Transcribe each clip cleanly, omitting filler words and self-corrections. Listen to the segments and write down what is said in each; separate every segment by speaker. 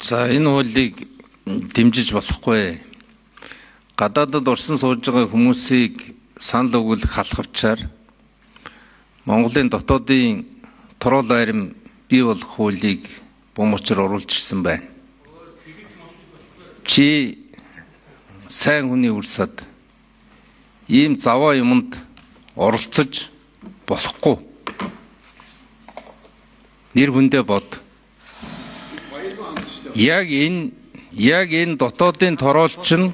Speaker 1: За, энэ хуулийг дэмжиж болохгүй. Гадаадад орсон сууж байгаа хүмүүсийг санал өгүүлэх халахвчаар Монголын дотоодын тороол арим бий болох хуулийг бум учир оруулж ирсэн байна. Чи сайн хүний үрсад ийм заваа юмд оролцож болохгүй. Нэр хүндээ бод. Яг энэ дотоодын тороолч нь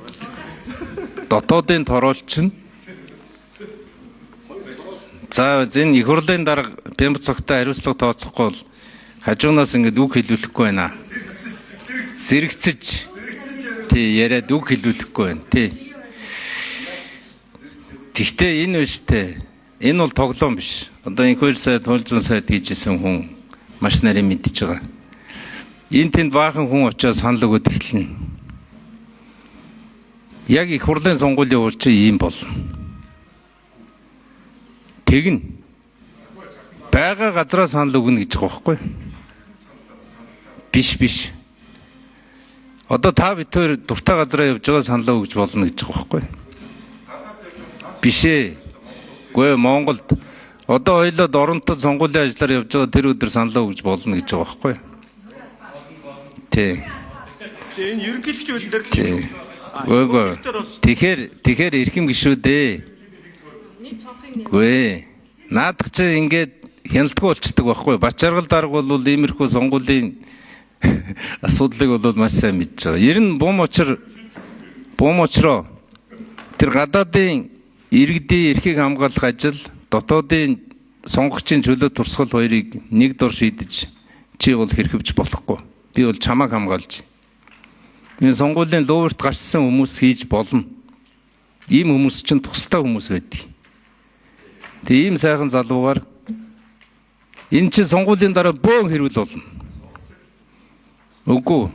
Speaker 1: дотоодын тороолч нь. За, энэ их хурлын дарга Бямба цогтой хариуцлага тооцохгүй бол хажуунаас ингэж үг хэлүүлэхгүй байна. Зэрэгцэж тий яриад үг хэлүүлэхгүй байна тий. Тэгтээ энэ биш те. Энэ бол тоглоом биш. Одоо инх хоёр сайд, хууль зүйн сайд хийжсэн хүн маш нарийн мэдж байгаа. Энэ тэнд баахан хүн очиод санал өгөөд эхэлнэ. Яг их хурлын сонгуулийн хууль чинь ийм болно. Тэгнэ. Байгаа газраа санал өгнө гэж байгаа байхгүй. Биш, биш. Одоо та бид хоёр дуртай газараа явж байгаа саналаа өгж болно гэж байгаа байхгүй. Биш ээ. Гүй, Монголд одоо хоёлоо Доронтод сонгуулийн ажиллаар явж байгаа тэр өдөр саналаа өгж болно гэж байгаа байхгүй. Тий.
Speaker 2: Энэ ерөнхийлөгчийн хуулийн дээр л
Speaker 1: Тий. Үгүй. Тэгэхээр эрхэм гишүүдээ. Үгүй. Наадах чи ингээд хяналтгүй болчдөг байхгүй. Бачаргал дарга бол иймэрхүү сонгуулийн асуудлыг бол маш сайн мэдж байгаа. Ер нь бум учроо тэр гадаадын иргэдийн эрхийг хамгаалах ажил, дотоодын сонгогчийн чөлөө турсгал хоёрыг нэг дор шийдэж чи бол хэрхэвч болохгүй. Би бол чамайг хамгаалж. Энэ сонгуулийн лууварт гарсан хүмүүс хийж болно. Ийм хүмүүс чинь тустай хүмүүс байдаг. Тэгээ ийм сайхан залуугаар энэ чинь сонгуулийн дараа бөөн хэрүүл болно. Үгүй.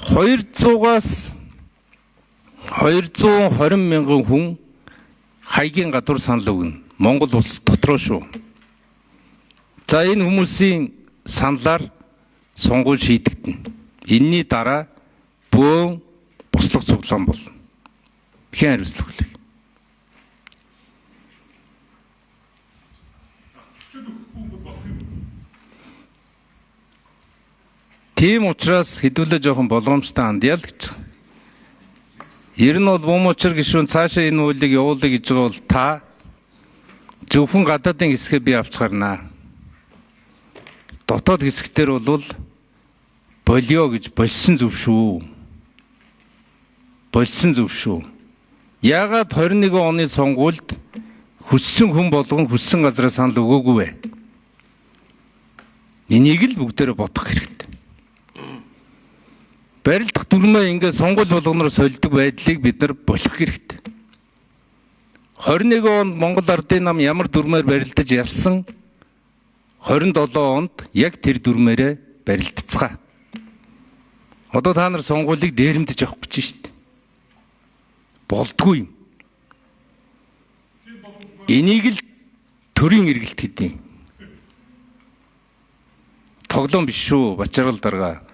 Speaker 1: 200-аас 220 мянган хүн хаягийн гадуур санал өгнө. Монгол улс дотроо шүү. За, энэ хүмүүсийн саналаар сонгуул шийдэгдэнэ. Энийний дараа бөөн буслах цуглаан болно. Хэн хариуцлага хүлээх? Тийм учраас хэдүүлээ жоохон болгоомжтой хандъя л гэж. Ер нь бол бум учир гишүүн цаашаа энэ хуулийг явуулъя гэж байгаа бол та зөвхөн гадаадын хэсгээ би авч гарнаа. Дотоод хэсэгтэр бол болио гэж болсон зөв шүү. Болсон зөв шүү. Яагаад 21 оны сонгуульд хүссэн хүн болгон хүссэн газараа санал өгөөгүй вэ? Энийг л бүгдээрээ бодох хэрэгтэй. Барилдах дүрмээ ингээд сонгуул болгоноор сольдог байдлыг бид нар болох хэрэгтэй. 21 онд Монгол Ардын нам ямар дүрмээр барилдаж ялсан, 27 онд яг тэр дүрмээрээ барилдацгаа. Одоо та нар сонгуулийг дээрэмдэж авах гэж шүү дээ. Болдгүй юм. Энийг л төрийн эргэлт гэдэг. Тоглоом биш шүү, Бачаргал дарга.